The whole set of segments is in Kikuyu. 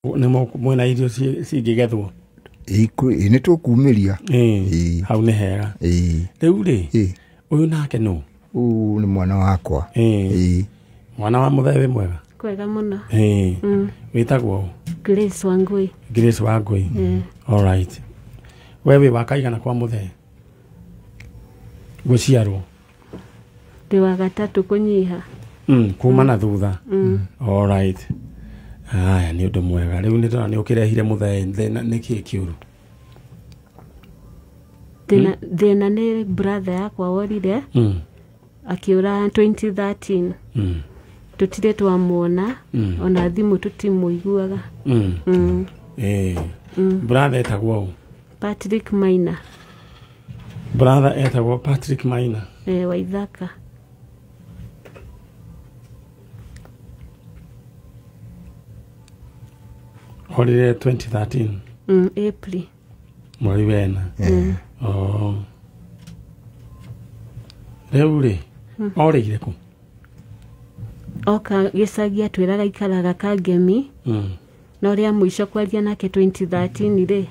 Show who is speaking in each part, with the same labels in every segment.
Speaker 1: Nĩ mwĩna irio cingĩgethwo?
Speaker 2: Ĩ, nĩ tũkumĩria.
Speaker 1: Ĩ, hau nĩ hega. Rĩu rĩ, ũyũ nake nũ?
Speaker 2: Ũyũ nĩ mwana wakwa.
Speaker 1: Ĩ, mwana wa mũthee, wĩ mwega?
Speaker 3: Kwega mũno.
Speaker 1: Ĩ, wĩtagwo ũ?
Speaker 3: Grace Wangui.
Speaker 1: Grace Wangui. All right. We wĩ wa kaigana kwa mũthee gũciarwo?
Speaker 3: Ndĩ wa gatatũ kũnyiha.
Speaker 1: Kuma na thutha. All right. Aya, nĩ ũndũ mwega. Rĩu nĩ ndĩrona nĩ ũkĩrehire mũthee. Thĩna nĩ kĩĩ kĩũru?
Speaker 3: Thĩna nĩ brother yakwa worire, akĩũra 2013. Tũtirĩ twamuona, ona thimũ tũtimũiguaga.
Speaker 1: Ĩ, brother etagwo ũ?
Speaker 3: Patrick Maina.
Speaker 1: Brother etagwo Patrick Maina.
Speaker 3: Eh, Waithaka.
Speaker 1: Orire 2013?
Speaker 3: April.
Speaker 1: Mweri wena. Oh. Rĩu rĩ, orĩire kũ?
Speaker 3: Oka gĩcagi atwĩraga ikaraga Kangemi. No rĩa mũico kwaria nake 2013 rĩ,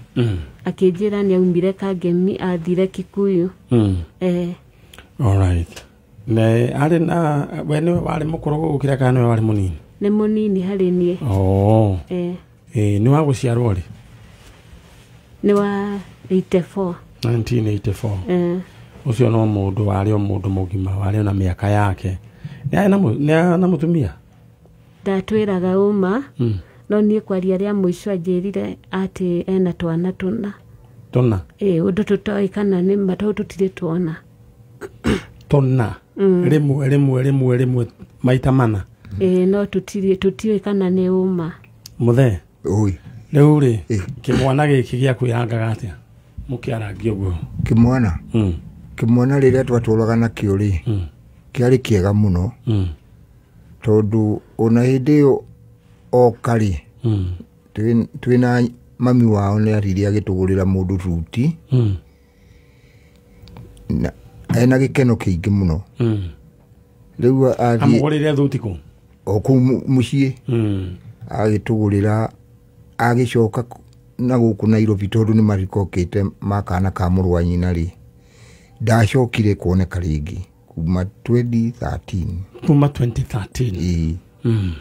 Speaker 3: akĩnjĩra nĩ aumire Kangemi athire Kikuyu. Eh.
Speaker 1: All right. Ne arĩ na we nĩwe warĩ mũkũrũ gũgũkĩra kana nĩwe warĩ mũnini?
Speaker 3: Nĩ mũnini harĩ niĩ.
Speaker 1: Oh.
Speaker 3: Eh.
Speaker 1: Ĩ, nĩ wa gũciarwo rĩ?
Speaker 3: Nĩ wa 84.
Speaker 1: 1984.
Speaker 3: Eh.
Speaker 1: Ũcio no mũndũ warĩ o mũndũ mũgima, warĩ o na mĩaka yake. Nĩ arĩ na nĩ arĩ na mũtumia?
Speaker 3: Ndatwĩraga ũma. No niĩ kwaria rĩa mũico anjĩrire atĩ ena twana tũna.
Speaker 1: Tũna?
Speaker 3: Ĩ, ũndũ tũtoĩ kana nĩ ma tondũ tũtirĩ tuona.
Speaker 1: Tũna? Rĩmwe rĩmwe rĩmwe rĩmwe maita mana?
Speaker 3: Ĩ, no tũtiũĩ kana nĩ ũma.
Speaker 1: Mũthee.
Speaker 2: Oi.
Speaker 1: Rĩu rĩ, kĩmwana gĩkĩ gĩakwĩrangaga atĩa? Mũkĩarangia ũguo.
Speaker 2: Kĩmwana? Kĩmwana rĩrĩa twatũraga nakĩo rĩ, kĩarĩ kĩega mũno. Tondũ ona hĩndĩ ĩyo oka rĩ, twĩna mami wao nĩ athire agĩtũgũrĩra mũndũ tuti. Na ena gĩkeno kĩingĩ mũno. Rĩu athiĩ
Speaker 1: Amũgũrĩire thuti kũ?
Speaker 2: O kũu mũciĩ. Agĩtũgũrĩra, agĩcoka na gũkũ Nairobi tondũ nĩ marikokĩte ma kana ka mũrũ wa nyina rĩ, ndacokire kuoneka rĩngĩ kuma 2013.
Speaker 1: Kuma 2013.
Speaker 2: Ĩĩ.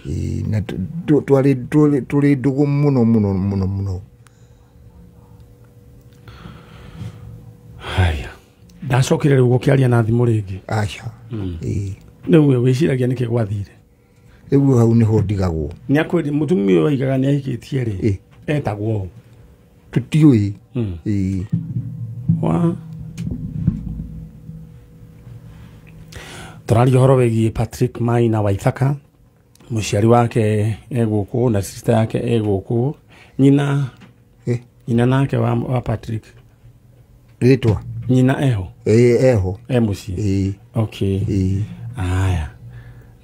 Speaker 2: Ĩĩ, na twarĩ tũrĩ ndũgũ mũno mũno mũno mũno.
Speaker 1: Haya. Ndacokire rĩu gũkĩaria na thimũ rĩngĩ?
Speaker 2: Aca. Ĩĩ.
Speaker 1: Rĩu we wĩciragia nĩkĩ gwathire?
Speaker 2: Rĩu hau nĩho ndigagwo.
Speaker 1: Nĩ akwĩrire mũtumia ũyũ aigaga nĩ ahikĩtie rĩ, etagwo ũ?
Speaker 2: Tũtiũĩ. Ĩĩ.
Speaker 1: Wa. Tũraria ũhoro wĩgiĩ Patrick Maina Waithaka, mũciari wake e gũkũ na sister yake e gũkũ, nyina nyina nake wa Patrick.
Speaker 2: Rĩtwa?
Speaker 1: Nyina eho?
Speaker 2: Ĩĩ, eho.
Speaker 1: E mũciĩ?
Speaker 2: Ĩĩ.
Speaker 1: Okay.
Speaker 2: Ĩĩ.
Speaker 1: Aya.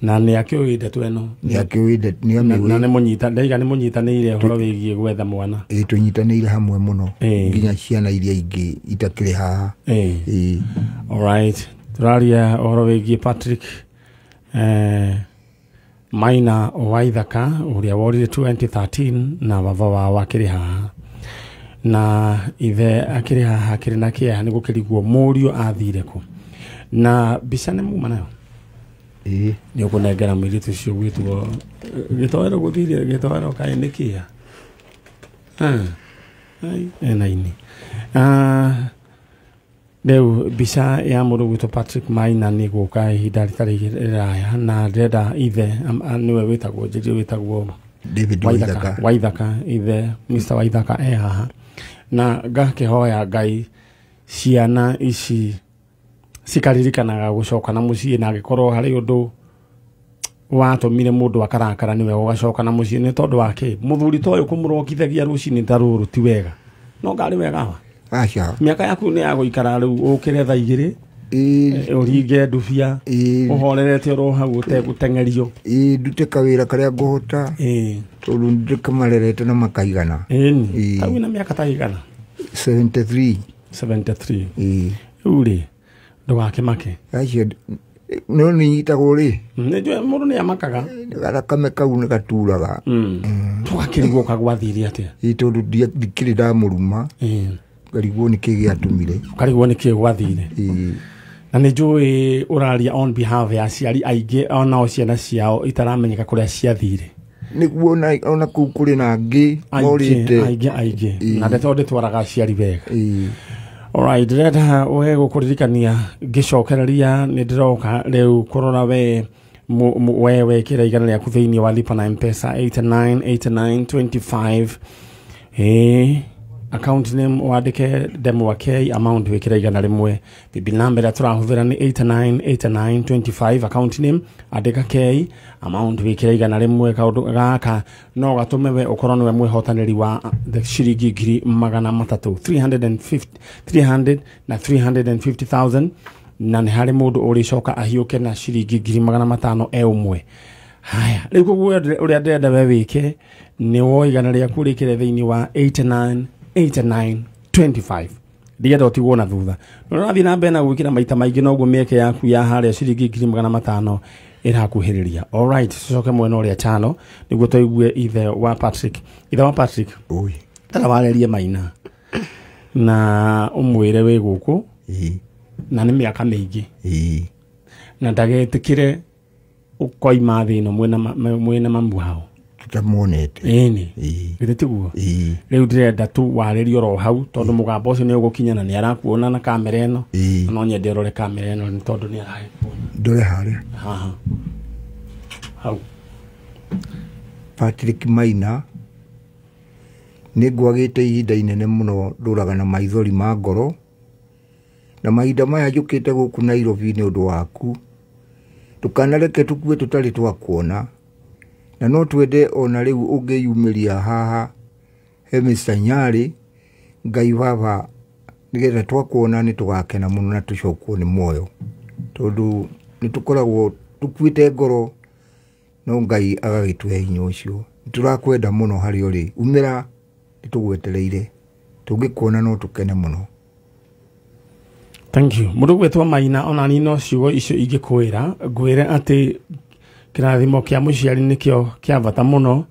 Speaker 1: Na nĩ akĩũĩ ndeto ĩno?
Speaker 2: Nĩ akĩũĩ ndeto, nĩ amĩũĩ.
Speaker 1: Na nĩ mũnyita, ndaiga nĩ mũnyitanĩire ũhoro wĩgiĩ gwetha mwana.
Speaker 2: Ĩĩ, tũnyitanĩire hamwe mũno. Nginya ciana iria ingĩ itakĩrĩ haha.
Speaker 1: Ĩĩ. All right. Tũraria ũhoro wĩgiĩ Patrick Maina Waithaka ũrĩa worire 2013 na baba wao akĩrĩ haha. Na ithe akĩrĩ haha akĩrĩ na kĩeha nĩ gũkĩrigwo mũriũ athire kũ. Na mbica nĩ muma nayo?
Speaker 2: Ĩĩ.
Speaker 1: Nĩ ũkũnengera mũirĩtu ũcio gwĩtwo gĩtoero gũthire gĩtoero kaĩ nĩ kĩa? Ai, ena ini. Rĩu mbica ya mũndũ gwĩtwo Patrick Maina nĩ gũka ihinda rĩtarĩ rĩraya na ndĩrenda ithe nĩwe wĩtagwo njĩrire wĩtagwo
Speaker 2: David
Speaker 1: Waithaka.
Speaker 2: Waithaka.
Speaker 1: Waithaka, ithe Mr. Waithaka e haha. Na ngakĩhoya Ngai ciana ici cikaririkanaga gũcoka na mũciĩ, na angĩkorwo harĩ ũndũ watũmire mũndũ akarakara nĩwe ũgacoka na mũciĩ nĩ tondũ wa kĩ? Mũthuri ta ũyũ kũmũrokithagia rũcinĩ ta rũrũ ti wega. No ngarĩ wega wa?
Speaker 2: Aca.
Speaker 1: Mĩaka yaku nĩ ya gũikara rĩu ũkĩre thaa igĩrĩ, ũringe ndubia, ũhorerete oro hau ũtegũteng'erio.
Speaker 2: Ĩĩ, ndute kawĩra karĩa ngũhota. Tondũ ndĩkamarerete na makaigana.
Speaker 1: Ĩni. Ta wĩna mĩaka ta igana?
Speaker 2: 73.
Speaker 1: 73.
Speaker 2: Ĩĩ.
Speaker 1: Rĩu rĩ, ndũgakĩmake.
Speaker 2: Acio No nĩ nyitagwo rĩ.
Speaker 1: Nĩ mũndũ nĩ amakaga.
Speaker 2: Gathakame kau nĩ gaturaga.
Speaker 1: Tũgakĩrigwo kagwathire atĩa?
Speaker 2: Ĩ tondũ ndikĩrĩ ndamũruma. Ngarigwo nĩ kĩ gĩatũmire.
Speaker 1: Ũkarigwo nĩ kĩ gwathire. Na nĩ njũĩ ũraria on behalf ya aciari aingĩ onao ciana ciao itaramenyeka kũrĩa ciathire.
Speaker 2: Nĩguo ona kũu kũrĩ na angĩ morĩte.
Speaker 1: Aingĩ na ndeto ndĩtwaraga aciari wega. Alright, ndĩrenda we gũkũririkania ngĩcokereria nĩ ndĩroka rĩu kũrora we we wekĩra igana rĩaku thĩinĩ wa Lipa na M-Pesa 898925 account name wandĩke Ndemwa K, amount wĩkĩre 100. Bibi namba ĩrĩa tũrahũthĩra nĩ 898925, account name andĩka K, amount wĩkĩre 100. Kaũndũ gaka no gatũme we ũkorwo nĩwe mwĩhotanĩri wa ciringi 300,000, 300 na 350,000, na nĩ harĩ mũndũ ũrĩcoka ahiũke na ciringi 500,000 e ũmwe. Haya, rĩu koguo ũrĩa ndĩrenda we wĩke nĩ woe 100 rĩaku rĩkĩre thĩinĩ wa 898925, ndienda ũtigwo na thutha. No ũrathiĩ na mbere na gwĩkĩra maita maingĩ noguo mĩeke yaku ya harĩa ciringi 500,000 ĩrakuhĩrĩria. Alright, tũcoke mwena ũrĩa tano nĩguo tũigue ithe wa Patrick. Ithe wa Patrick, tara warĩrie Maina na ũmwĩre wĩ gũkũ na nĩ mĩaka mĩingĩ na ndagetĩkĩre ũkoima thĩ ĩno mwĩna mamu wao
Speaker 2: tutamuonete.
Speaker 1: Ĩni githĩ tiguo? Rĩu ndĩrenda tu warĩrie oro hau tondũ mũgambo ũcio nĩ ũgũkinya na nĩ arakuona na kamera ĩno. No nyende ũrore kamera ĩno nĩ tondũ nĩ aragĩkuona.
Speaker 2: Ndore harĩa
Speaker 1: haha hau.
Speaker 2: Patrick Maina, nĩ ngwagĩte ihinda inene mũno ndũraga na maithori ma ngoro, na mahinda maya njũkĩte gũkũ Nairobi nĩ ũndũ waku. Ndũkanareke tũkue tũtarĩ twakuona, na no twende ona rĩu ũngĩyumĩria haha he Mr. Nyarĩ, Ngai baba, nĩgetha twakuona nĩ tũgakena mũno na tũcokwo nĩ muoyo, tondũ nĩ tũkoragwo tũkuĩte ngoro no Ngai agagĩtũhe hinya ũcio. Nĩ tũrakwenda mũno harĩa ũrĩ, umĩra, nĩ tũgwetereire, tũngĩkuona no tũkene mũno.
Speaker 1: Thank you. Mũndũ gwĩtwo Maina, ona niĩ no ciugo icio ingĩkwĩra, ngwĩre atĩ kĩrathimo kĩa mũciari nĩkĩo kĩa bata mũno,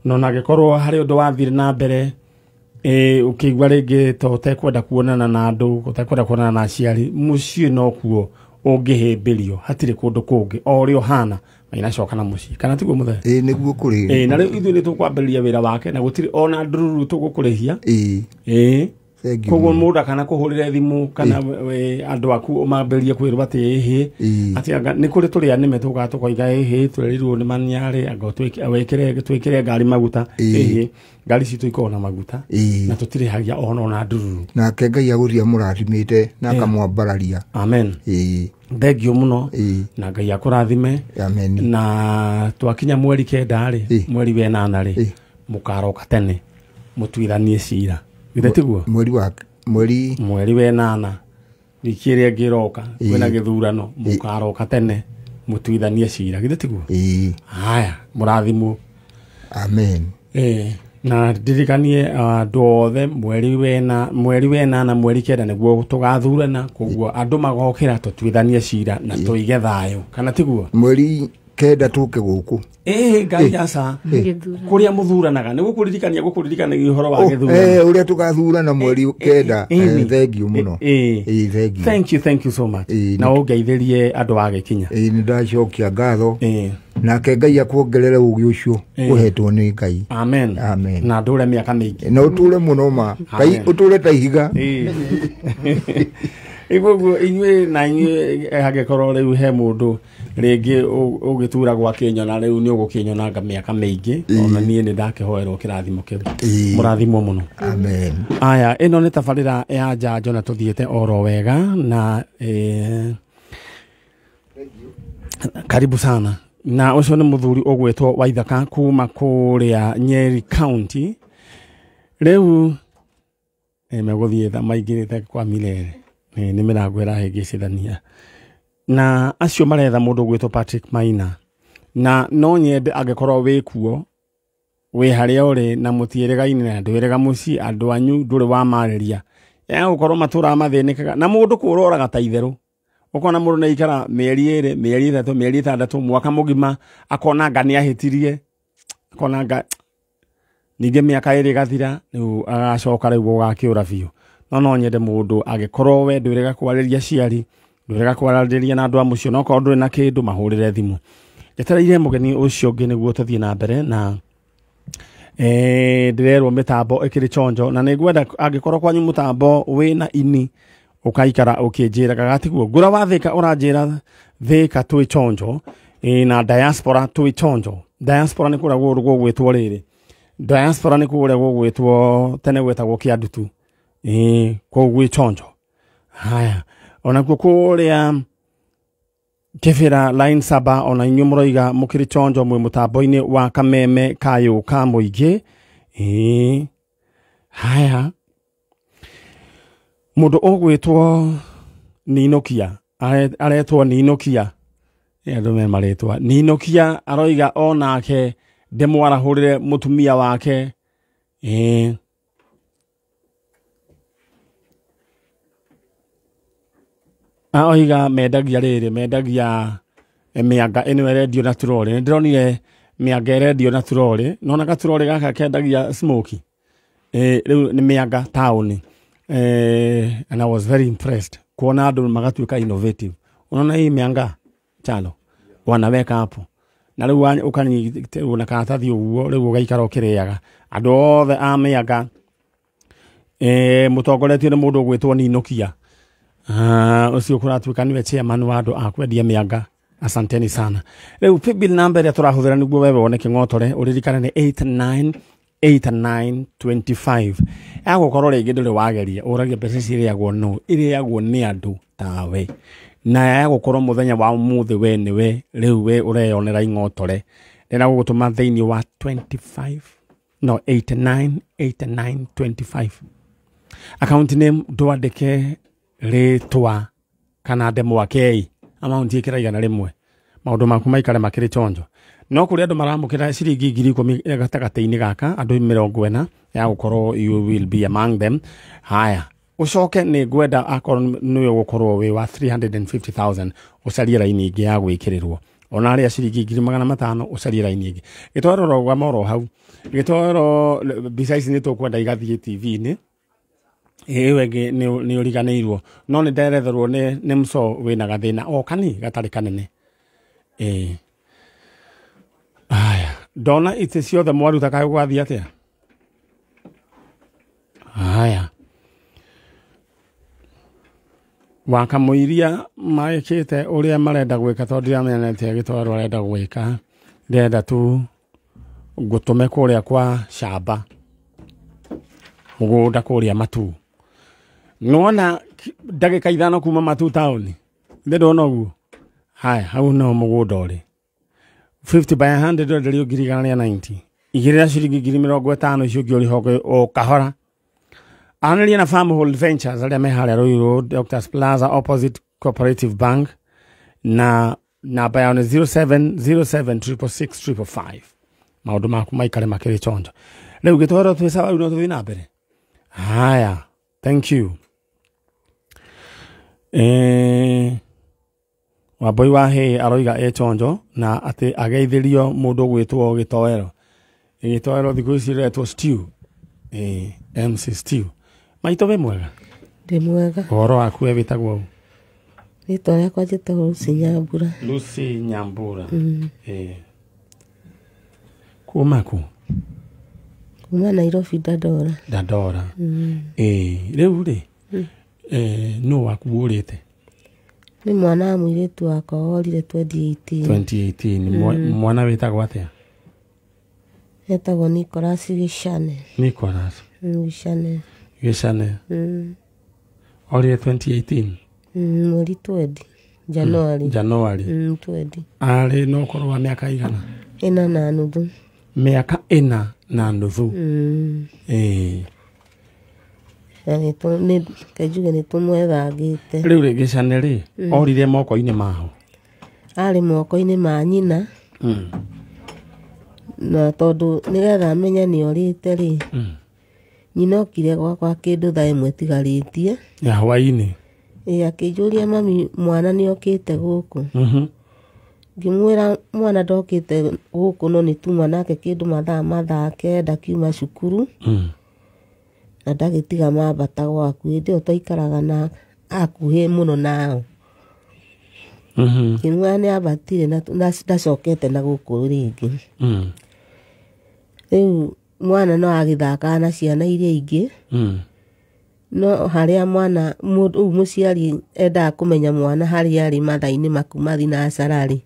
Speaker 1: no nangĩkorwo harĩ ũndũ wathire na mbere ũkĩigua rĩngĩ to ũtekwenda kuonana na andũ, ũtekwenda kuonana na aciari, mũciĩ no kuo ũngĩhĩmbĩrio, hatirĩ kũndũ kũngĩ, o ũrĩa ũhana Maina coka na mũciĩ, kana tiguo mũthee?
Speaker 2: Ĩĩ nĩguo kũrĩ.
Speaker 1: Na rĩu ithuĩ nĩ tũkwambĩrĩria wĩra wake na gũtirĩ ona ndururu tũgũkũrĩhia. Ĩĩ koguo mũndũ akana kũhũrĩre thimũ kana andũ aku mambĩrĩrie kwĩrwo atĩ ĩhĩ atĩ nĩ kũrĩ tũrĩa nĩme tũkaga tũkoiga ĩhĩ tũrerirwo nĩ Manyarĩ, anga wĩkĩre ngari maguta, ĩhĩ ngari citũ ikoragwo na maguta na tũtirĩhagia ona ndururu.
Speaker 2: Nake Ngai agũthiĩ amũrathimĩte na akamwambararia.
Speaker 1: Amen. Thengio mũno na Ngai akũrathime.
Speaker 2: Amen.
Speaker 1: Na twakinya mweri 9 rĩ, mweri 8 rĩ, mũkaroka tene mũtuithanie cira. Githĩ tiguo?
Speaker 2: Mweri
Speaker 1: 8 wiki ĩrĩa ĩngĩ ĩroka kwĩna gĩthurano, mũkaroka tene mũtuithanie cira. Githĩ tiguo? Haya, mũrathimwo.
Speaker 2: Amen.
Speaker 1: Na ndirikanie andũ othe mweri 8 mweri 9 nĩguo tũgathurana, koguo andũ magokĩra tũtuithanie cira na tũige thayũ, kana tiguo?
Speaker 2: Mweri 9 tũke gũkũ.
Speaker 1: Ngai aca kũrĩa mũthuranaga nĩ gũkũririkania ũhoro wa gĩthurano.
Speaker 2: Ũrĩa tũgathurana mweri 9. Thank you mũno. Thank you.
Speaker 1: Thank you, thank you so much. Na ũngeithĩrie andũ a Gĩkinya.
Speaker 2: Nĩ ndacokia ngatho. Nake Ngai akuongerere ũũgĩ ũcio ũhetwo nĩ Ngai.
Speaker 1: Amen.
Speaker 2: Amen.
Speaker 1: Na ndũre mĩaka mĩingĩ.
Speaker 2: Na ũtũre mũno ma. Ngai ũtũre ta ihiga.
Speaker 1: Iguo inyuĩ na inyuĩ hangĩkorwo rĩu he mũndũ rĩngĩ ũgĩtura gwakĩnyona rĩu nĩ ũgũkĩnyonanga mĩaka mĩingĩ, ona niĩ nĩ ndakĩhoerwo kĩrathimo kĩu. Mũrathimwo mũno.
Speaker 2: Amen.
Speaker 1: Aya, ĩno nĩ tabarĩra ya njanjo na tũthiĩte oro wega na karibu sana. Na ũcio nĩ mũthuri ũgwĩtwo Waithaka kuma kũrĩa Nyeri County. Rĩu megũthiĩ tha maingĩrĩte kwa Milele. Nĩ mĩrango ĩrahĩngĩcithania. Na acio maretha mũndũ ũgwĩtwo Patrick Maina. Na no nyende angĩkorwo wĩ kuo, wĩ harĩa ũrĩ na mũtiĩrĩgaine na ndwĩrĩga mũciĩ, andũ anyu ndũrĩ wamarĩria. Ya gũkorwo matũraga mathĩnĩkaga na mũndũ kũroraga ta itherũ. Ukona mundu naikara mieri 2, mieri 3, mieri 6, mwaka mugima akona nga niahitirie, akona nga ningĩ mĩaka 2 ĩgathira rĩu agacoka rĩu gũgakĩũra biũ. No nyende mũndũ angĩkorwo we ndwĩrĩga kwarĩria ciari, ndwĩrĩga kwaranĩria na andũ a mũciĩ, no korwo ndũrĩ na kĩndũ mahũrĩre thimũ. Njetereire mũgeni ũcio ũngĩ nĩguo tũthiĩ na mbere na ndĩrerwo mĩtambo ĩkĩrĩ chonjo, na nĩngwenda angĩkorwo kwanyu mũtambo wĩna ini ũkaikara ũkĩnjĩraga gatiguo ngũra wa Thika ũranjĩra Thika twĩ chonjo, na diaspora twĩ chonjo. Diaspora nĩ kũrĩa gũgwĩtwo rĩrĩ, diaspora nĩ kũrĩa gũgwĩtwo tene gwĩtagwo Kĩandutu, kũu gwĩ chonjo. Haya, onakuo kũrĩa Kĩbĩra line 7 ona inyuĩ mũroiga mũkĩrĩ chonjo mwĩ mũtambo-inĩ wa Kameme Kayũ ka Mũingĩ. Haya, mũndũ ũgwĩtwo Ninokia, aretwo Ninokia, andũ me marĩtwa Ninokia, aroiga onake ndĩmwarahũrĩre mũtumia wake. Oiga mendagia rĩrĩ, mendagia mĩanga ĩno ĩrendio na turori. Nĩ ndĩronire mĩanga ĩrendio na turori, nona gaturori gaka kendagia smoky. Rĩu nĩ mĩanga taũni. And I was very impressed kuona andũ magatuĩka innovative. Unaona hii mĩanga chalo wanaweka hapo, na rĩu ũkanyitĩrwo na karatathi ũguo, rĩu ũgaikara ũkĩrĩaga. Andũ othe a mĩanga mũtongoretio nĩ mũndũ ũgwĩtwo Ninokia, ũcio kũratuĩka nĩwe chairman wa andũ a kwendia mĩanga. Asanteni sana. Rĩu paybill number ĩrĩa tũrahũthĩra nĩguo wewe wone kĩng'otore ũririkane nĩ 898925. Agũkorwo rĩngĩ ndũrĩ wageria, ũragia mbeca ici irĩagwo no irĩagwo nĩ andũ tawe, na yagũkorwo mũthenya wa ũmũthĩ we nĩwe rĩu we ũreyonera ing'otore, ndĩrenda gũgũtũma thĩinĩ wa 25 no 898925. Account name ndwandĩke rĩtwa kana ndemwa K, amount ĩkĩra 100, maũndũ maku maikare makĩrĩ chonjo. No kũrĩ andũ maramũkĩra ciringi 10,000 gatagatĩ-inĩ gaka, andũ 40 ya gũkorwo you will be among them. Haya, ũcoke nĩ ngwenda akorwo nĩwe ũgũkorwo wĩ wa 350,000 ũcarie raini ĩngĩ ya gwĩkĩrĩrwo, ona arĩa ciringi 500,000 ũcarie raini ĩngĩ. Gĩtwaro rũgama oro hau, gĩtwaro mbica ici nĩ tũkwenda igathiĩ TV-inĩ, ĩyo ĩngĩ nĩ ũriganĩirwo, no nĩ nderetherwo nĩ mũco wĩna gathĩna o kani gatarĩ kanene. Aya, ndona itĩ ciothe mwaruta kaĩ gwathiĩ atĩa? Haya, Wakamũiria maĩkĩte ũrĩa marenda gwĩka, tondũ ndiramenya nĩ atĩa gĩtwaro arenda gwĩka. Ndĩrenda tu ngũtũme kũrĩa kwa shamba mũgũnda kũrĩa Matuu. Nĩwona ndagĩka 5 kuma Matuu taũni, ndĩndona ũguo. Haya, hau no mũgũnda ũrĩ 50 by 100 ũrenderio 190,000, igĩrĩra ciringi 50,000 icio ũngĩ ũrĩhoke o kahora. Aranĩria na Farmhold Ventures arĩa me harĩa Ruiru Doctors Plaza opposite Cooperative Bank, na namba yao nĩ 0707666555. Maũndũ maku maikare makĩrĩ chonjo. Rĩu gĩtwaro twĩ sawa, rĩu no tũthiĩ na mbere. Haya, thank you. Wambui wa Hĩ aroiga e chonjo na atĩ ageithĩrio mũndũ ũgwĩtwo Gĩtoero. Gĩtoero thikũ ici rĩretwo Stew. MC Stew. Maitũ wĩ mwega?
Speaker 4: Ndĩ mwega.
Speaker 1: Ũhoro waku we wĩtagwo ũ?
Speaker 4: Rĩtwa rĩakwa njĩtagwo Lucy Nyambura.
Speaker 1: Lucy Nyambura. Kuma kũ?
Speaker 4: Kuma Nairobi Dandora.
Speaker 1: Dandora. Rĩu rĩ, nũ waku ũrĩte?
Speaker 4: Nĩ mwana wa mũirĩtu wakwa worire 2018.
Speaker 1: 2018. Mwana wĩtagwo atĩa?
Speaker 4: Etagwo Nicholas Gĩcane.
Speaker 1: Nicholas
Speaker 4: Gĩcane.
Speaker 1: Gĩcane. Orire 2018?
Speaker 4: Mweri 20 January.
Speaker 1: January.
Speaker 4: 20.
Speaker 1: Arĩ na ũkũrũ wa mĩaka igana?
Speaker 4: 4.5.
Speaker 1: Mĩaka 4.5.
Speaker 4: Nĩ nĩ tũmwethangĩte.
Speaker 1: Rĩu rĩ Gĩcane rĩ, orire moko-inĩ maho?
Speaker 4: Arĩ moko-inĩ ma nyina. Na tondũ nĩgetha amenye nĩ orĩte rĩ, nyina okire gwakwa kĩndũ thaa 1 ĩtigarĩtie
Speaker 1: ya hwaĩ-inĩ.
Speaker 4: Ĩĩ, akĩnjũria mami mwana nĩ okĩte gũkũ. Ngĩmwĩra mwana ndokĩte gũkũ no nĩ tuma nake kĩndũ mathaa 9 kiuma cukuru. Na ndagĩtiga mambata gwaku. Hĩndĩ ĩyo twaikaraga na hakuhĩ mũno nao. Ngĩmwĩra nĩ ambatire na ndacokete na gũkũ rĩngĩ. Rĩu mwana no agĩthakaga na ciana iria ingĩ. No harĩa mwana mũndũ mũciari endaga kũmenya mwana harĩa arĩ mathaa-inĩ maku mathinacara rĩ,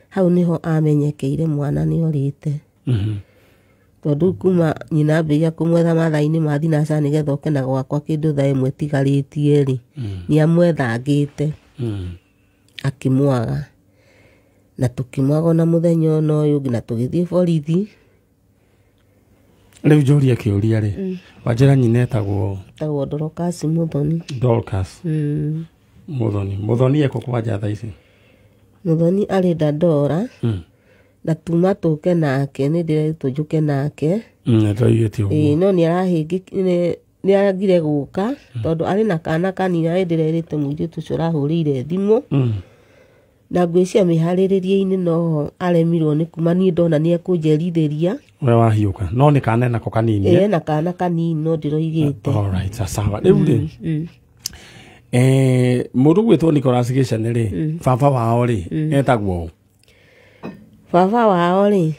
Speaker 4: hau nĩho amenyekeire mwana nĩ orĩte. Tondũ kuma nyina ambĩrĩria kũmwetha mathaa-inĩ ma thinacara nĩgetha oke na gwakwa kĩndũ thaa 1 tigarĩtie rĩ, nĩ amwethangĩte. Akĩmwaga. Na tũkĩmwaga ona mũthenya ona ũyũ ũngĩ na tũgĩthiĩ borithi.
Speaker 1: Rĩu njũrie kĩũria rĩ, wanjĩra nyina etagwo
Speaker 4: Etagwo Dorcas Muthoni.
Speaker 1: Dorcas Muthoni. Muthoni eko kwanja thaa ici?
Speaker 4: Muthoni arĩ Dandora. Na tuma tũke nake nĩ ndĩretwo njũke nake.
Speaker 1: Nĩndĩraugĩte ũguo.
Speaker 4: Ĩĩ, no nĩ aragire gũka tondũ arĩ na kana kanini na nĩndĩrerĩte mũirĩtu ũcio ũrahũrĩire thimũ. Na ngwĩciria mĩharĩrĩrie-inĩ noho aremirwo nĩ kuma niĩ ndona nĩ ekũnjerithĩria.
Speaker 1: We wahiũka. No nĩ kana nako kanini.
Speaker 4: Ĩĩ, na kana kanini no ndĩroigĩte.
Speaker 1: All right, sawa. Rĩu rĩ, mũndũ gwĩtwo Nicholas Gĩcane rĩ, baba wao rĩ, etagwo ũ?
Speaker 4: Baba wao rĩ,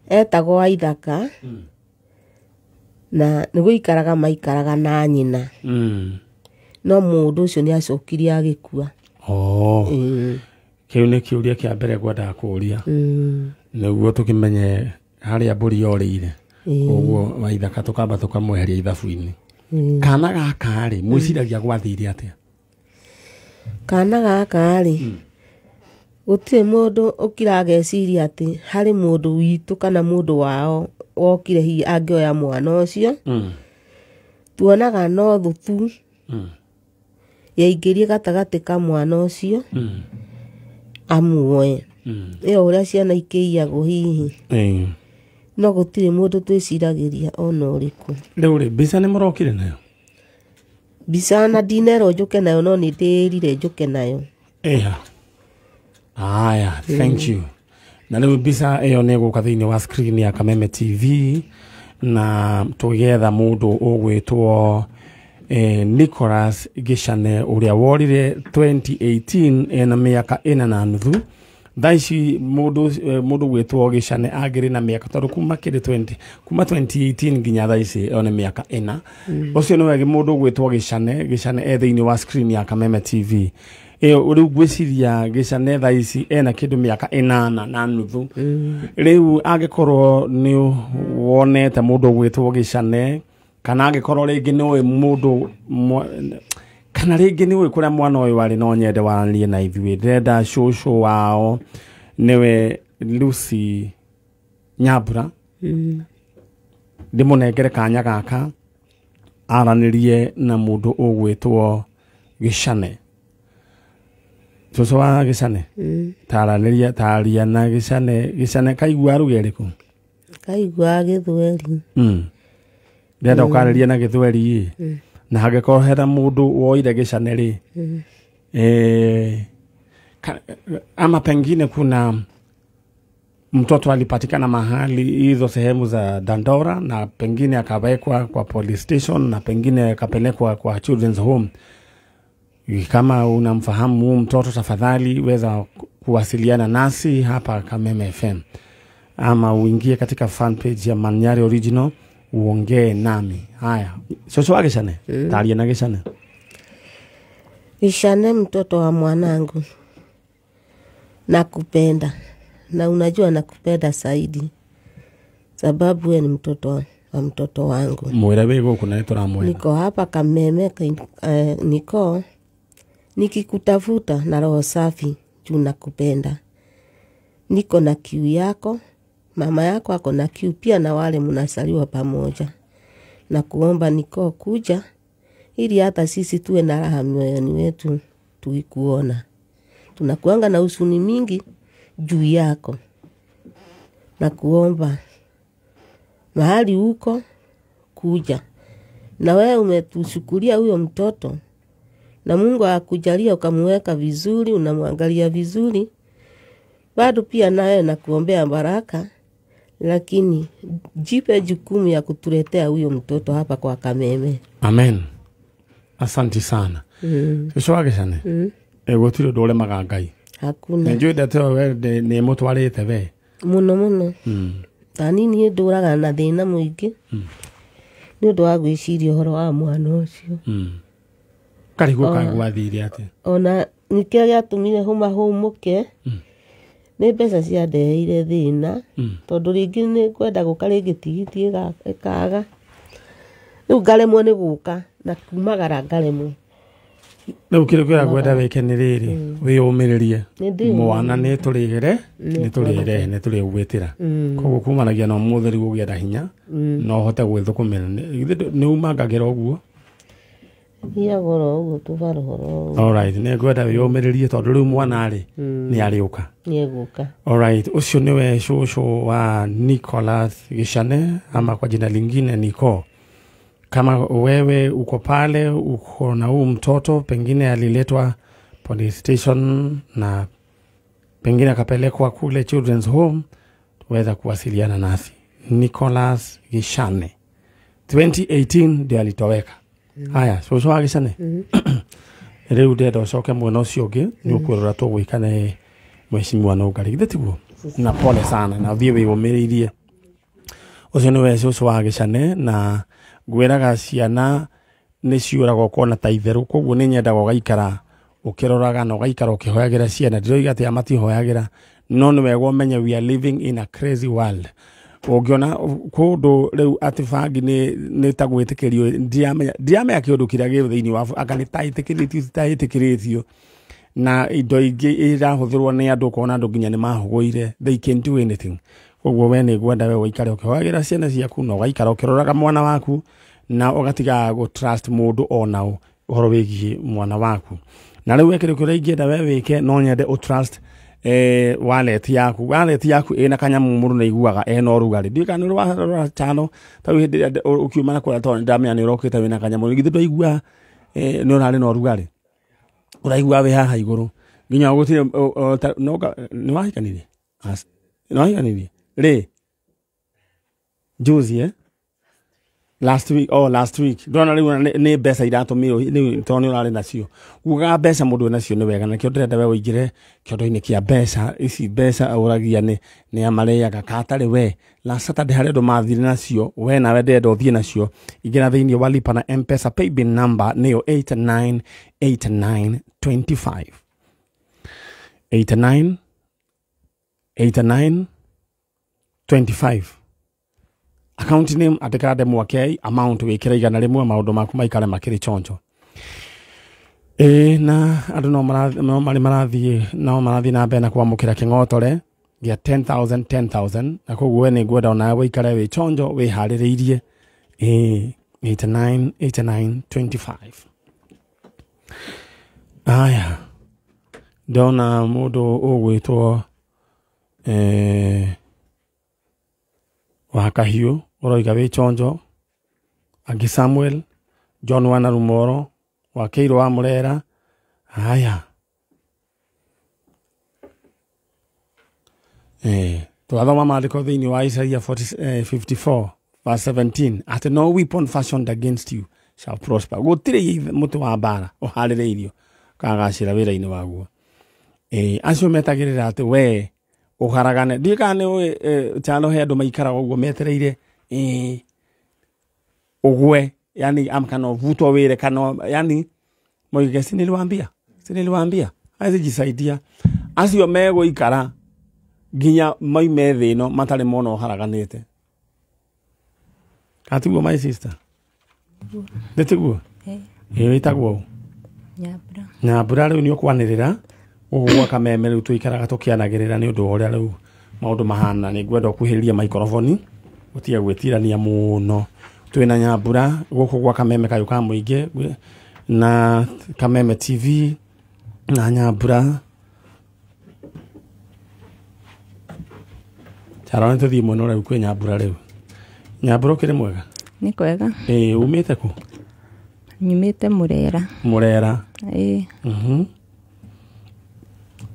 Speaker 4: etagwo Waithaka. Na nĩ gũikaraga maikaraga na nyina. No mũndũ ũcio nĩ acokirie agĩkua.
Speaker 1: Kĩu nĩ kĩũria kĩa mbere ngwendaga kũũria. Nĩguo tũkĩmenye harĩa mbũri yorĩire. Koguo Waithaka tũkamba tũkamweheria ithabu-inĩ. Kana gaka rĩ, mwĩciragia gwathire atĩa?
Speaker 4: Kana gaka rĩ, gũtirĩ mũndũ ũkirageciria atĩ harĩ mũndũ witũ kana mũndũ wao wokire hihi angĩoya mwana ũcio. Tuonaga no thũ tu yaingĩrie gatagatĩ ka mwana ũcio amuoe. Ĩyo ũrĩa ciana ikĩiyagwo hihi. No gũtirĩ mũndũ twĩciragĩria ona ũrĩkũ.
Speaker 1: Rĩu rĩ, mbica nĩ mũrokire nayo?
Speaker 4: Mbica na ndinerwo njũke nayo no nĩ ndĩrire njũke nayo.
Speaker 1: Ĩha. Aya, thank you. Na rĩu mbica ĩyo nĩ ĩgũka thĩinĩ wa screen ya Kameme TV na tũgĩetha mũndũ ũgwĩtwo Nicholas Gĩcane ũrĩa worire 2018 ena mĩaka 4.5. Thaa ici mũndũ gwĩtwo Gĩcane angĩrĩ na mĩaka tondũ kuma kĩrĩ 20 kuma 2018 nginya thaa ici ĩyo nĩ mĩaka 4. Ũcio nĩwe mũndũ gwĩtwo Gĩcane. Gĩcane e thĩinĩ wa screen ya Kameme TV. Ĩyo rĩu ngwĩciria Gĩcane thaa ici ena kĩndũ mĩaka 8.5. Rĩu angĩkorwo nĩ wonete mũndũ gwĩtwo Gĩcane kana angĩkorwo rĩngĩ nĩ ũĩ mũndũ kana rĩngĩ nĩ ũĩ kũrĩa mwana ũyũ arĩ no nyende waranĩrie na ithuĩ. Ndĩrenda cũcũ wao nĩwe Lucy Nyambura. Ndĩmũnengere kanya gaka aranĩrie na mũndũ ũgwĩtwo Gĩcane. Cũcũ wa Gĩcane, taranĩria taria na Gĩcane. Gĩcane kaigua ruga ĩrĩkũ?
Speaker 4: Kaigua Gĩthweri.
Speaker 1: Ndĩrenda ũkarĩrie na Gĩthweri. Na hangĩkorwo hena mũndũ woire Gĩcane rĩ, ama pengine kuna mtoto alipatikana mahali hizo sehemu za Dandora na pengine akawekwa kwa police station na pengine akapelekwa kwa children's home. Kama unamfahamu mtoto tafadhali weza kuwasiliana nasi hapa Kameme FM ama uingie katika fan page ya Manyari Original uongee nami. Haya, shosho wa Gĩcane, taria na Gĩcane.
Speaker 4: Gĩcane mtoto wa mwanangu, nakupenda na unajua nakupenda zaidi sababu wewe ni mtoto wa mtoto wangu.
Speaker 1: Mwira wewe gũkũ na nĩtũramwetha.
Speaker 4: Niko hapa Kameme, niko nikikutafuta na roho safi juu nakupenda. Niko na kiu yako, mama yako ako na kiu pia na wale mnasaliwa pamoja. Na kuomba niko kuja ili hata sisi tuwe na raha mioyoni wetu tukikuona. Tunakuanga na huzuni mingi juu yako. Na kuomba mahali huko kuja. Na wewe umetushukulia huyo mtoto Na Mungu akujalia ukamuweka vizuri, unamwangalia vizuri, bado pia naye nakuombea baraka, lakini jipe jukumu ya kutuletea huyo mtoto hapa kwa Kameme.
Speaker 1: Amen. Asante sana. Cũcũ wa Gĩcane, gũtirĩ ũndũ ũremaga Ngai.
Speaker 4: Hakuna.
Speaker 1: Nĩnjũĩ ndeto ĩyo we nĩ ĩmũtwarĩte we.
Speaker 4: Mũno mũno. Ta niĩ niĩ ndũraga na thĩna mũingĩ nĩ ũndũ wa gwĩciria ũhoro wa mwana ũcio.
Speaker 1: Karigwo kagwathire atĩa?
Speaker 4: Ona nĩkĩo gĩatũmire hũma hũmũke, nĩ mbeca ciandeheire thĩna, tondũ rĩngĩ nĩ ngwenda gũka rĩngĩ tigiti ĩkaga, rĩu ngaremwo nĩ gũka na kumagara ngaremwo.
Speaker 1: Rĩu kĩrĩa kĩrĩa ngwenda wĩke nĩ rĩrĩ, wĩyũmĩrĩrie. Mwana nĩ tũrĩgere, nĩ tũrĩrehe, nĩ tũrĩgwĩtĩra. Koguo kumanagia na ũmũthĩ rĩu ũgĩe na hinya, na ũhote gwĩthũkũmĩra. Nĩ umangagĩra ũguo?
Speaker 4: Thiaga oro ũguo tũbarũhoro.
Speaker 1: Alright, nĩ ngwenda wĩyũmĩrĩrie tondũ rĩu mwana rĩ, nĩ arĩũka.
Speaker 4: Nĩ egũka.
Speaker 1: Alright, ũcio nĩwe cũcũ wa Nicholas Gĩcane ama kwa jina lingine Nico. Kama wewe uko pale, uko na huu mtoto, pengine aliletwa police station na pengine akapelekwa kule Children's Home, tuweza kuwasiliana nasi. Nicholas Gĩcane 2018 ndio alitoweka. Haya, cũcũ wa Gĩcane. Rĩu ndĩrenda ũcoke mwena ũcio ũngĩ, nĩ ũkwĩrora tũgwĩka nĩ mheshimiwa Nũngari. Githĩ tiguo? Na pole sana, na ũthiĩ wĩyũmĩrĩirie. Ũcio nĩwe cũcũ wa Gĩcane, na ngwĩraga ciana nĩ ciũragwo ũkona ta itherũ, koguo nĩ nyendaga ũgaikara ũkĩroraga na ũgaikara ũkĩhoyagĩra ciana. Ndiroiga atĩ matihoyagĩra, no nĩ wega ũmenye we are living in a crazy world. Ũngĩona kũndũ rĩu atĩ bangi nĩ ta gwĩtĩkĩrio, ndiramenya kĩũndũ kĩrĩa gĩ thĩinĩ wa anga nĩ ta ĩtĩkĩrĩtio ti ta ĩtĩkĩrĩtio, na indo ingĩ irahũthĩrwo nĩ andũ ũkona andũ nginya nĩ mahũgũire, they can do anything. Koguo we nĩ ngwenda we ũikare ũkĩhoyagĩra ciana ciaku na ũgaikara ũkĩroraga mwana waku na ũgatiga gũ trust mũndũ ona ũ ũhoro wĩgiĩ mwana waku. Na rĩu kĩndũ kĩrĩa ingĩenda we wĩke, no nyende ũ trust wallet yaku. Wallet yaku ĩna kanyamũ mũndũ nĩ aiguaga ena ũrugarĩ. Ndiũĩ kana nĩ ũrarora channel, ta rĩu hĩndĩ ĩrĩa ũkiuma na kũrĩa tondũ nĩndamenya nĩ ũrokĩte wĩna kanyamũ, githĩ ndwaigua nĩ ũrarĩ na ũrugarĩ, ũraigua wĩ haha igũrũ nginya gũtirĩ nĩ wahikanirie? Nĩ wahikanirie rĩ? Juzi, Last week, oh last week. Ndona rĩu nĩ mbeca iratũmĩrwo rĩu tondũ nĩ ũrarĩ nacio. Ugaga mbeca mũndũ wĩ nacio nĩ wega, na kĩo ndĩrenda we ũingĩre kĩondo-inĩ kĩa mbeca. Ici mbeca ũragia nĩ amarĩaga katarĩ we. Last Saturday harĩ andũ mathire nacio, we nawe ndĩrenda ũthiĩ nacio. Ingĩra thĩinĩ wa lipa na M-Pesa paybill number nĩyo 898925. 898925. Account name andĩka Ndemwa K, amount wĩkĩre 100, maũndũ maku maikare makĩrĩ chonjo. Na andũ no marĩ marathiĩ, no marathiĩ na mbere na kwamũkĩra kĩng'otore gĩa 10,000 10,000, na koguo we nĩ ngwenda onawe wĩikare wĩ chonjo wĩharĩrĩirie. 898925. Aya, ndona mũndũ ũgwĩtwo wa Kahiũ ũroiga wĩ chonjo, angĩ Samuel John wa Rumoro wa Kĩirũ wa Mũrera. Haya, twathoma maandĩko thĩinĩ wa Isaiah 54 verse 17 atĩ no weapon fashioned against you shall prosper. Gũtirĩ mũtĩ wa mbara ũharĩrĩirio kagacĩra wĩra-inĩ waguo. Acio metagĩrĩra atĩ we ũharagane. Ndiũĩ kana nĩ ũĩ chano he andũ maikaraga ũguo metereire ũgwe, yani kana ũvutwo wĩra kana yani moige si niliwaambia azijisaidia. Acio megũikara nginya moime thĩ ĩno matarĩ mona ũharaganĩte. Katiguo my sister? Nĩ tiguo? Wĩtagwo ũ?
Speaker 5: Nyambura.
Speaker 1: Nyambura rĩu nĩ ũkwanĩrĩra gũkũ gwa Kameme rĩu tũikaraga tũkĩanagĩrĩra nĩ ũndũ wa ũrĩa rĩu maũndũ mahana. Nĩ ngwenda ũkuhĩrĩrie maikoroboni ũtige gwĩtirania mũno. Twĩna Nyambura gũkũ gwa Kameme kayũ ka mũingĩ na Kameme TV na Nyambura. Charo nĩ tũthiĩ mwena ũrĩa rĩu kwĩ Nyambura rĩu. Nyambura ũkĩrĩ mwega?
Speaker 5: Nĩ kwega.
Speaker 1: Umĩte kũ?
Speaker 5: Nyumĩte Murera.
Speaker 1: Murera.
Speaker 5: Ĩĩ.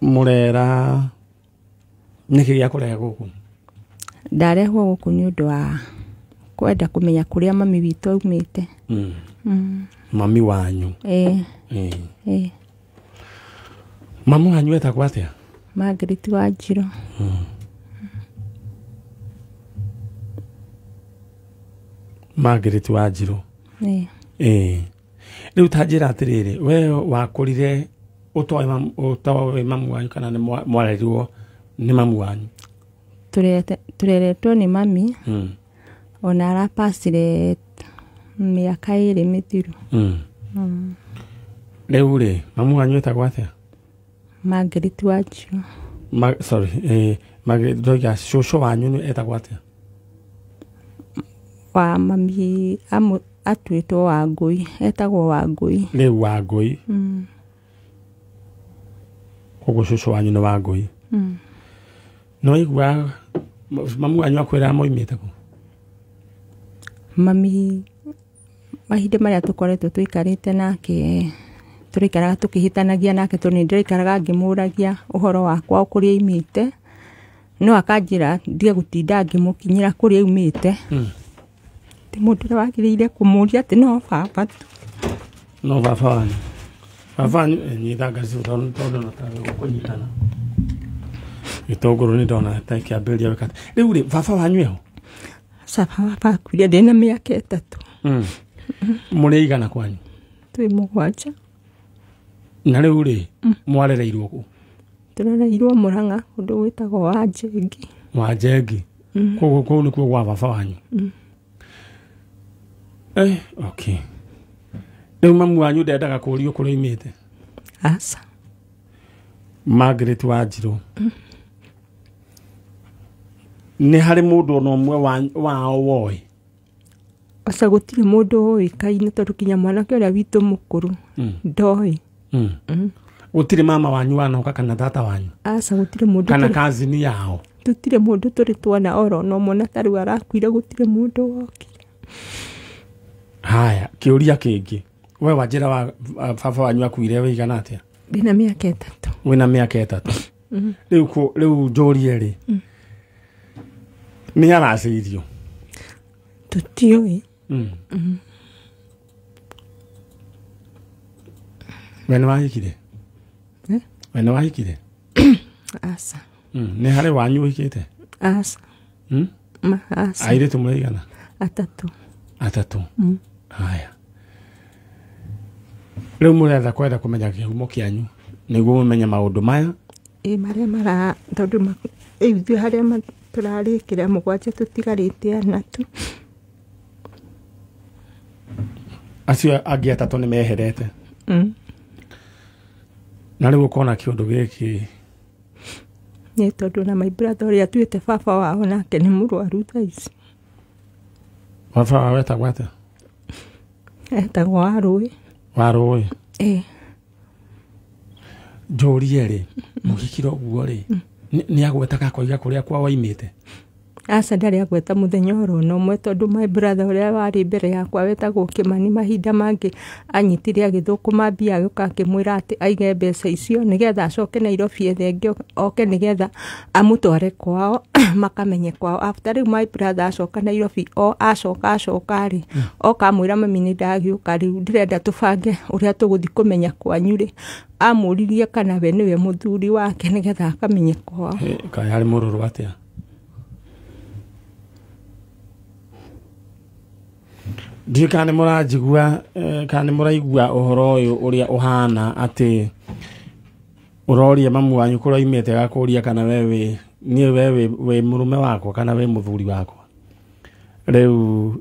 Speaker 1: Murera nĩkĩ gĩakũrehe gũkũ?
Speaker 5: Ndarehwo gũkũ nĩ ũndũ wa kwenda kũmenya kũrĩa mami witũ aumĩte.
Speaker 1: Mami wanyu?
Speaker 5: Ĩĩ. Ĩĩ.
Speaker 1: Mamu wanyu etagwo atĩa?
Speaker 5: Margaret Wanjirũ.
Speaker 1: Margaret Wanjirũ.
Speaker 5: Ĩĩ.
Speaker 1: Ĩĩ. Rĩu ta njĩra atĩrĩrĩ, we wakũrire ũtoĩ mamu wanyu kana nĩ mwarerirwo nĩ mamu wanyu?
Speaker 5: Tũreretwo nĩ mami. Ona arapacire mĩaka 2 mĩthiru.
Speaker 1: Rĩu rĩ, mamu wanyu etagwo atĩa?
Speaker 5: Margaret Wanjirũ.
Speaker 1: Sorry, Margaret ndoiga cũcũ wanyu nĩ etagwo atĩa?
Speaker 5: Wa mami atuĩtwo Wangũi, etagwo Wangũi.
Speaker 1: Rĩu Wangũi. Koguo cũcũ wanyu nĩ Wangũi. No igua mamu wanyu akwĩra moimĩte kũ?
Speaker 5: Mami mahinda marĩa tũkoretwo tũikarĩte nake tũraikaraga tũkĩhĩtanagia nake tondũ nĩ ndĩraikaraga ngĩmũragia ũhoro wa kwao kũrĩa aimĩte, no akanjĩra ndige gũtinda ngĩmũkinyĩra kũrĩa aumĩte. Ti mũndũ ũrĩa wagĩrĩire kũmũria atĩ no baba tu.
Speaker 1: No baba wanyu. Baba wanyu nyita ngaci tondũ no ta gũkũnyitana. Gĩtũngũrũ nĩ ndona ta kĩambĩrĩria weka. Rĩu rĩ, baba wanyu eho?
Speaker 5: Aca, baba akuire ndĩna mĩaka 3.
Speaker 1: Mũrĩ aigana kwanyu?
Speaker 5: Twĩ 7.
Speaker 1: Na rĩu rĩ, mwarereirwo kũ?
Speaker 5: Tũrereirwo Mũrang'a, kũndũ gwĩtagwo Wanjengi.
Speaker 1: Wanjengi. Koguo kũu nĩkuo gwa baba wanyu? Okay. Rĩu mamu wanyu ndendaga kũũrio kũrĩa oimĩte?
Speaker 5: Aca.
Speaker 1: Margaret Wanjirũ. Nĩ harĩ mũndũ ona ũmwe wao woĩ?
Speaker 5: Aca, gũtirĩ mũndũ ũĩkaine tondũ kinya mwanake ũrĩa witũ mũkũrũ ndoĩ.
Speaker 1: Gũtirĩ mama wanyu wanoka kana tata wanyu?
Speaker 5: Aca, gũtirĩ mũndũ.
Speaker 1: Kana kazini yao?
Speaker 5: Tũtirĩ mũndũ tũrĩ tuona oro na ũmwe, na tarĩu arakuire gũtirĩ mũndũ wokire.
Speaker 1: Haya, kĩũria kĩngĩ. We wanjĩra wa baba wanyu akuire wĩigana atĩa?
Speaker 5: Ndĩna mĩaka 3.
Speaker 1: Wĩna mĩaka 3. Rĩu njũrie rĩ, nĩ aracĩirio?
Speaker 5: Tũtiũĩ.
Speaker 1: We nĩ wahikire? We nĩ wahikire?
Speaker 5: Aca.
Speaker 1: Nĩ harĩ wanyu ũhikĩte?
Speaker 5: Aca. Aca.
Speaker 1: Airĩtu mũraigana?
Speaker 5: 3.
Speaker 1: 3. Haya. Rĩu mũretha kwenda kũmenya kĩhumo kĩanyu nĩguo mũmenye maũndũ maya?
Speaker 5: Ĩ, marĩa mara tondũ ithuĩ harĩa tũrarĩkĩra 7 tũtigarĩte 4 tu.
Speaker 1: Acio angĩ 3 nĩ meherete? Na rĩu ũkona kĩũndũ gĩkĩ
Speaker 5: nĩ tondũ na my brother ũrĩa atuĩte baba wao nake nĩ mũrwaru thaa ici.
Speaker 1: Baba wao etagwo atĩa?
Speaker 5: Etagwo Warũĩ.
Speaker 1: Warũĩ?
Speaker 5: Ĩĩ.
Speaker 1: Njũrie rĩ, mũgĩkira ũguo rĩ, nĩ agwetaga akoiga kũrĩa kwao aimĩte?
Speaker 5: Aca, ndarĩ agweta mũthenya oro na ũmwe tondũ my brother ũrĩa warĩ mbere yakwa wetagwo Kĩmani mahinda mangĩ anyitire agĩthũkũma mbia agĩũka akĩmwĩra atĩ aige mbeca icio nĩgetha acoke Nairobi ethe ĩngĩ oke nĩgetha amũtware kwao makamenye kwao. After rĩu my brother acoka Nairobi o acoka rĩ, oka amwĩra mami nĩ ndagĩũka rĩu ndĩrenda tũbange ũrĩa tũgũthiĩ kũmenya kwanyu rĩ, amũririe kana we nĩwe mũthuri wake nĩgetha akamenye kwao.
Speaker 1: Kaĩ harĩ mũrũrũ atĩa? Ndiũĩ kana nĩ mũranjigua, kana nĩ mũraigua ũhoro ũyũ ũrĩa ũhana atĩ ũroria mamu wanyu kũrĩa oimĩte agakũria kana we wĩ niĩ we wĩ mũrũme wakwa kana wĩ mũthuri wakwa. Rĩu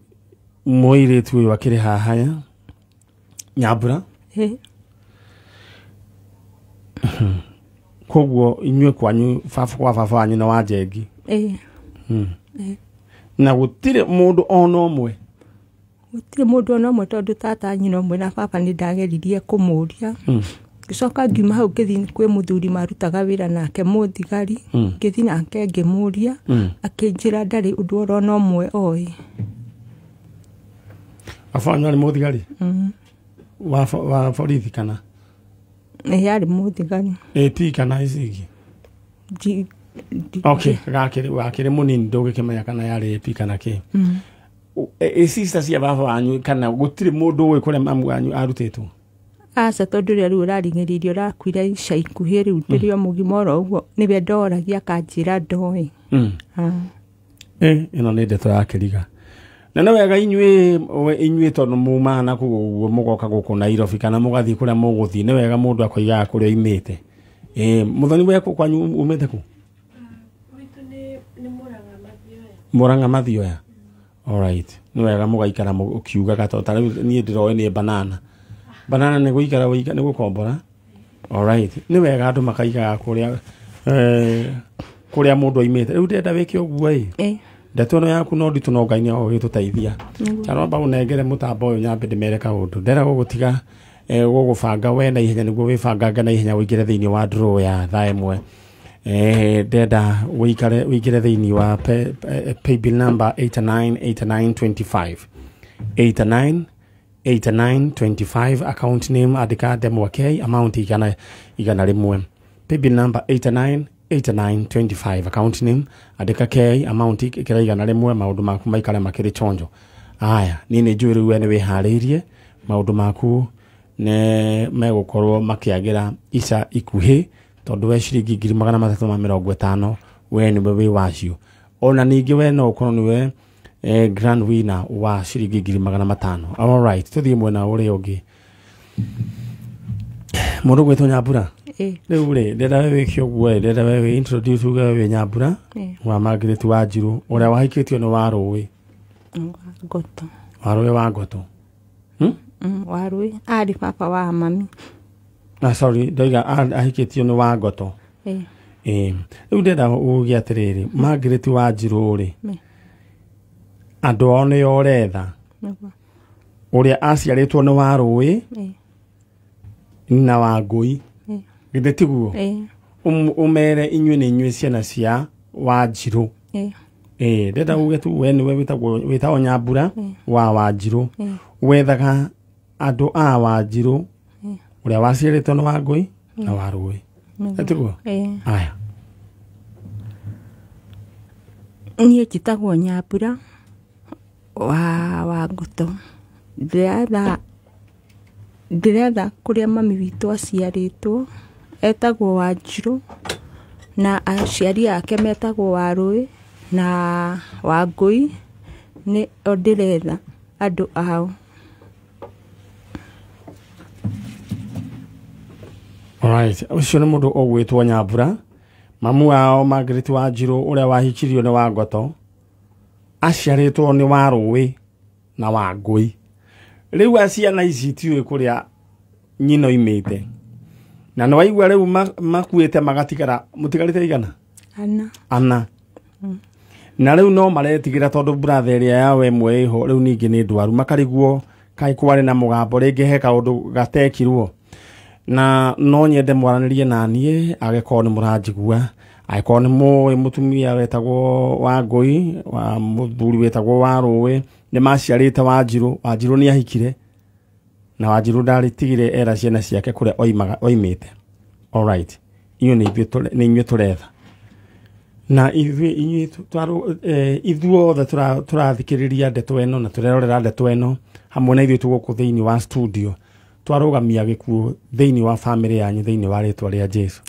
Speaker 1: mũirĩtu ũyũ akĩrĩ haha ya Nyambura. Koguo inyuĩ kwanyu baba kwa baba wanyu na Wanjengi. Na gũtirĩ mũndũ ona ũmwe?
Speaker 5: Gũtirĩ mũndũ ona ũmwe tondũ tata nyina ũmwe na baba nĩ ndageririe kũmũria. Ngĩcoka ngiuma hau ngĩthiĩ kwĩ mũthuri marutaga wĩra nake mũthigari, ngĩthiĩ nake ngĩmũria, akĩnjĩra ndarĩ ũndũ oro na ũmwe oĩ.
Speaker 1: Baba wanyu arĩ mũthigari? wa borithi kana?
Speaker 5: Ĩ yarĩ mũthigari.
Speaker 1: AP kana ici ingĩ? Okay, gakĩrĩ mũnini ndũgĩkĩmenya kana yarĩ AP kana kĩ. Ĩ sister cia baba wanyu kana gũtirĩ mũndũ ũĩ kũrĩa mamu wanyu arutĩtwo?
Speaker 5: Aca tondũ rĩrĩa rĩu ũrarigĩrĩirie ũrakuire ica ikuhĩ rĩu ndĩrĩ o mũgima oro ũguo nĩwe ndoragia akanjĩra ndoĩ.
Speaker 1: Ĩno nĩ ndeto ya kĩriga. Na nĩ wega inyuĩ tondũ mumaga na kũu ũguo mũgoka gũkũ Nairobi kana mũgathiĩ kũrĩa mũgũthiĩ, nĩ wega mũndũ akoigaga kũrĩa oimĩte. Mũthoni we kwanyu umĩte kũ?
Speaker 6: Gwitũ nĩ Mũrang'a Mathioya.
Speaker 1: Mũrang'a Mathioya. Alright. Nĩ wega mũgaikara ũkiugaga tondũ ta rĩu niĩ ndĩroĩ nĩ banana. Banana nĩ gũikara nĩ gũkombora. Alright. Nĩ wega andũ makaigaga kũrĩa kũrĩa mũndũ oimĩte. Rĩu ndĩrenda wĩke ũguo ĩ. Ndeto ĩno yaku no nditũ no Ngai nĩ agũgĩtũteithia. Charomba ũnengere mũtambo ũyũ nyambe ndĩmere kaũndũ. Ndĩrenda gũgũtiga gũgũbanga we na ihenya nĩguo wĩbangange na ihenya ũingĩre thĩinĩ wa draw ya thaa ĩmwe. Ndĩrenda ũingĩre thĩinĩ wa paybill number 898925. 898925 account name andĩka Ndemwa K, amount 100. Paybill number 898925 account name andĩka K, amount ĩkĩra 100, maũndũ maku maikare makĩrĩ chonjo. Aya, niĩ nĩ njũĩ rĩu we nĩ wĩharĩirie, maũndũ maku nĩ megũkorwo makĩagĩra ica ikuhĩ tondũ we ciringi 350 we nĩwe wĩ wacio. Ona ningĩ we no ũkorwo nĩwe grand winner wa ciringi 500. Alright, tũthiĩ mwena ũrĩa ũngĩ. Mũndũ gwĩtwo Nyambura. Rĩu rĩ, ndĩrenda we wĩke ũguo ĩ, ndĩrenda we wĩ introduce uge we wĩ Nyambura wa Margaret Wanjiru ũrĩa wahikĩtio nĩ Warũĩ.
Speaker 5: Ngoto.
Speaker 1: Warũĩ wa Ngoto.
Speaker 5: Warũĩ arĩ baba wa mami.
Speaker 1: Ah, sorry, ndoiga ahikĩtio nĩ wa Ngoto. Rĩu ndĩrenda uge atĩrĩrĩ, Margaret Wanjiru rĩ, andũ ao nĩo ũretha. Ũrĩa aciarĩtwo nĩ Warũĩ na Wangũi. Githĩ tiguo? Ũmere inyuĩ nĩ inyuĩ ciana cia Wanjiru. Ndĩrenda uge tu we nĩwe wĩtagwo Nyambura wa Wanjiru. Wethaga andũ a Wanjiru ũrĩa waciarĩtwo nĩ Wangũi na Warũĩ. Tiguo? Aya.
Speaker 5: Niĩ njĩtagwo Nyambura wa Wangoto. Ndĩretha kũrĩa mami witũ aciarĩtwo, etagwo Wanjiru na aciari ake metagwo Warũĩ na Wangũi, nĩ o ndĩretha andũ ao.
Speaker 1: Alright, ũcio nĩ mũndũ ũgwĩtwo Nyambura, mamu wao Margaret Wanjiru ũrĩa wahikirio nĩ Wangoto, aciarĩtwo nĩ Warũĩ na Wangũi. Rĩu ciana ici itiũĩ kũrĩa nyina oimĩte. Na nĩ waigua rĩu makuĩte magatigara, mũtigarĩte igana? Ana. Na rĩu no maretigĩra tondũ brother ĩrĩa yao ĩmwe ĩho rĩu ningĩ nĩ ndwaru, makarigwo kaĩ kwarĩ na mũgambo rĩngĩ he kaũndũ gatekirwo. Na no nyende mwaranĩrie na niĩ angĩkorwo nĩ mũranjigua, angĩkorwo nĩ mũĩ mũtumia wetagwo Wangũi, wa mũthuri wetagwo Warũĩ, nĩ maciarĩte Wanjiru. Wanjiru nĩ ahikire na Wanjiru ndarĩtigire era ciana ciake kũrĩa oimĩte. Alright, inyuĩ nĩ inyuĩ tũretha. Na ithuĩ ithuothe tũrathikĩrĩria ndeto ĩno na tũrerorera ndeto ĩno hamwe na ithuĩ tũgũkũ thĩinĩ wa studio, twarũgamia gĩkuũ thĩinĩ wa famĩlĩ yanyu thĩinĩ wa rĩtwa rĩa Jesu.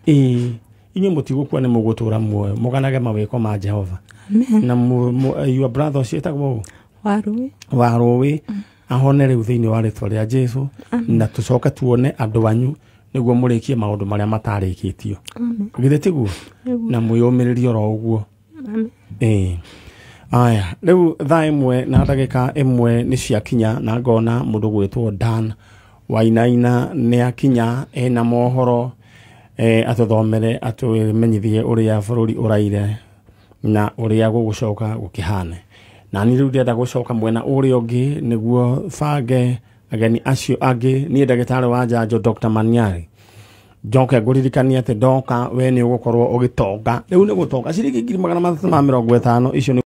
Speaker 1: Inyuĩ mũtigũkua nĩ mũgũtũra muoyo, mũganage mawĩko ma Jehova. Na your brother ũcio etagwo
Speaker 5: Warũĩ.
Speaker 1: Warũĩ ahone rĩu thĩinĩ wa rĩtwa rĩa Jesu, na tũcoke tuone andũ anyu nĩguo mũrĩkie maũndũ marĩa matarĩkĩtio. Githĩ tiguo? Na mwĩyũmĩrĩrie oro ũguo. Aya, rĩu thaa 1 na ndagĩka 1 nĩ ciakinya na ngona mũndũ gwĩtwo Dan Wainaina nĩ akinya ena mohoro atũthomere atũmenyithie ũrĩa bũrũri ũraire na ũrĩa gũgũcoka gũkĩhane. Na niĩ rĩu ndĩrenda gũcoka mwena ũrĩa ũngĩ nĩguo bange ageni acio angĩ. Niĩ ndagĩtarĩ wa njanjo Dr. Maniari, njoke ngũririkanie atĩ ndoka we nĩ ũgũkorwo ũgĩtonga. Rĩu nĩ gũtonga ciringi 350 icio.